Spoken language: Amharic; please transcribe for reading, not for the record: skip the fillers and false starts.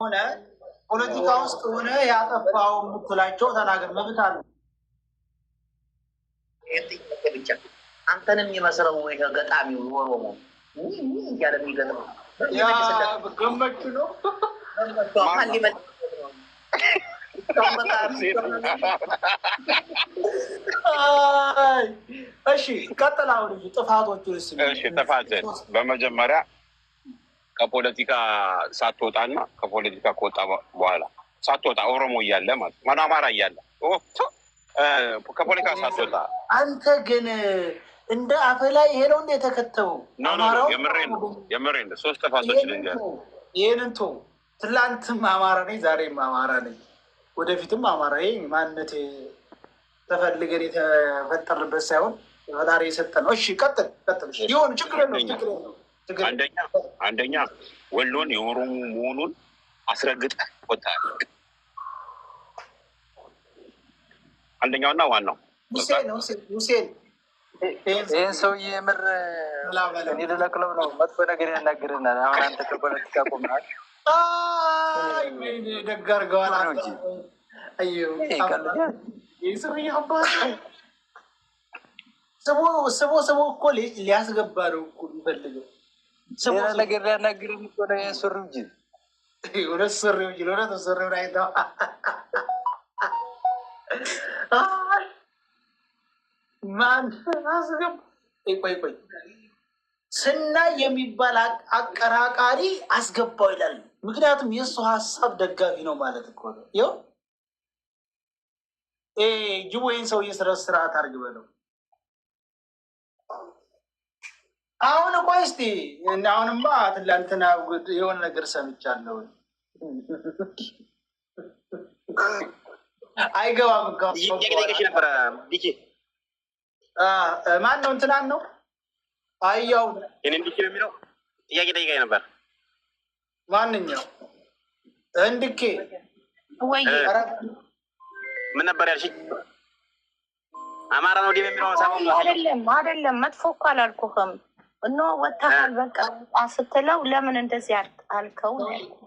ሆነ ፖለቲካ ውስጥ ሆነ ያጠፋው የምትላቸው ተናገር፣ መብት አለ። ይህን ጥያቄ ብቻ አንተን የሚመስለው ይሄ ገጣሚው ኦሮሞ እያለ የሚገጥመው ያ ገመቹ ነው። ማን ሊመልስለት ነው? አይ፣ እሺ ቀጥል። አሁን ጥፋቶቹን እስኪ። እሺ፣ ጥፋትን በመጀመሪያ ከፖለቲካ ሳትወጣና ከፖለቲካ ከወጣ በኋላ፣ ሳትወጣ ኦሮሞ እያለ ማለት ነው፣ አማራ እያለ ከፖለቲካ ሳትወጣ። አንተ ግን እንደ አፈ ላይ ይሄ ነው እንደ የተከተበው። No, no, የምሬን ነው፣ የምሬን ነው። ሶስት ጥፋቶች ልንገርህ። ይህንን ተው። ትላንትም አማራ ነኝ፣ ዛሬም አማራ ነኝ፣ ወደፊትም አማራ። ይሄ ማንነት ተፈልገን የተፈጠርንበት ሳይሆን ፈጣሪ የሰጠ ነው። እሺ ቀጥል፣ ቀጥል። ይሁን፣ ችግር የለውም፣ ችግር የለውም። ችግር የለውም። አንደኛ ወሎን የኦሮሞ መሆኑን አስረግጠህ ወጥተሃል። አንደኛውና ዋናው ሁሴን፣ ሁሴን፣ ሁሴን። ይህን ሰውዬ የምር እኔ ልነቅለው ነው። መጥፎ ነገር ያናግረናል። አሁን አንተ ከፖለቲካ ቆመሃል። አይ ወይኔ፣ ደግ አድርገዋል። ነው እንጂ። አየሁ። ይሄ ይቀልዳል። ይህ ሰውዬ አባት ስቦ ስቦ ስቦ እኮ ሊያስገባ ነው እኮ የሚፈልገው። ስቦ ሌላ ስቦ ነገር ሊያናግረን እኮ ነው። ይህን ሱሪ እንጂ። እውነት ሱሪው እንጂ፣ እውነት ሱሪውን አይተው አይ፣ ማን አስገባ? ቆይ ቆይ፣ ስናይ የሚባል አቀራቃሪ አስገባው ይላል። ምክንያቱም የእሱ ሀሳብ ደጋፊ ነው ማለት እኮ ነው። ይኸው ጅቦ ይህን ሰውዬ ስነ ስርዓት አድርግ በለው። አሁን ቆይ እስኪ፣ አሁንማ ትላንትና የሆነ ነገር ሰምቻለሁ። አይገባም። ጥያቄ ጠይቀሽ ነበረ ዲኬ። ማን ነው? እንትናን ነው አያው። እኔን ዲኬ በሚለው ጥያቄ ጠይቀኝ ነበር። ማንኛው እንድኬ? ወይ። ምን ነበር ያልሽኝ? አማራ ነው ዲ በሚለው ሳይሆን አይደለም፣ አይደለም፣ መጥፎ እኮ አላልኩህም። እኖ ወጥተሃል በቃ ስትለው ለምን እንደዚህ አልከው ነው ያልኩህ።